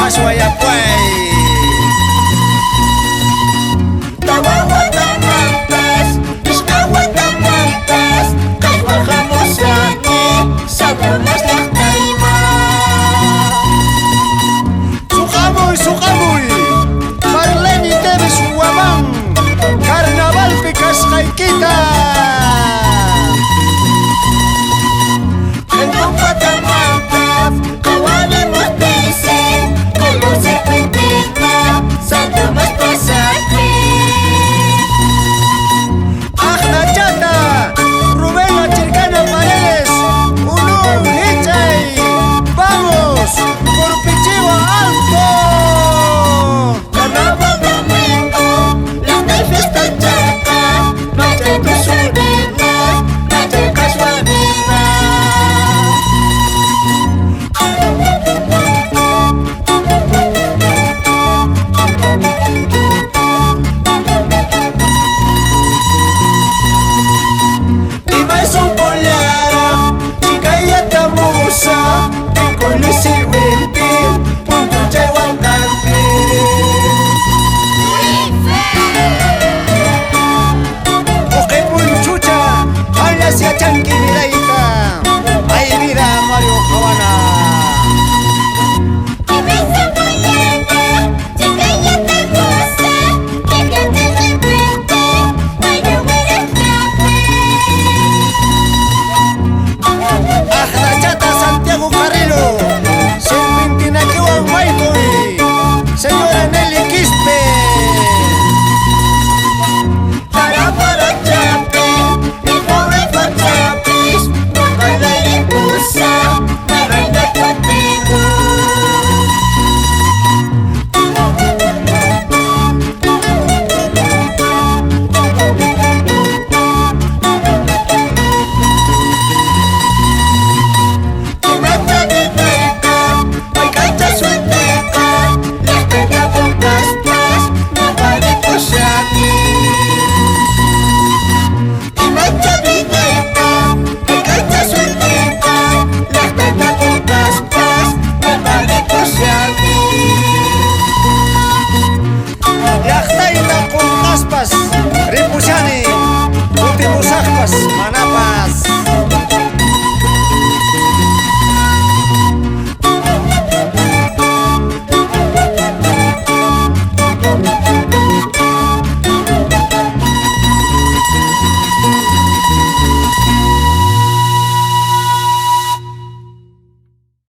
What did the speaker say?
Qashwayapuay. Tawa watamantas, pichqa watamantas, qallwa hamushani Santo Tomas llaqtayman. Suqamuy, suqamuy, Marlene Teves Guamán, carnavalpi kasqaykita. Q'inqu patamantas, qhawarimuq dicen, color serpentina, Santo Tomas plazapi. Aqnachata, Rubén Achircana Paredes, Unu Hichay, vamos, Curpichiwa Alto. Carnaval domingo, llaqtay fiesta chaqa, machay tusurina, machay qashwarina. Imay sunqullaraq chikayata musa, tinkulli sirwinti, punkuchay wankanpi. Uqi punchucha, qanllas yachanki vidayta. Ay vida, Mario Jawana. Imay sunqullaraq chikayata musa, tinkulli sirwinti, mayu wiraqllapi. Aqnachata Santiago Carrillo, Serpentinakiwan maytuy, señora Nelly Quispe. Paraparachapi, mi pobre pachapis, ñuqallaykusa, marayta contigo. Imacha vidayqa, maykancha suerteqa, llaqtayta qunqaspas, ñuqa ripushani. Imacha vidayqa, maykancha suerteqa, llaqtayta qunqaspas, ñuqa ripushani. Llaqtayta qunqaspas ripushani, kutimusaqpas mana.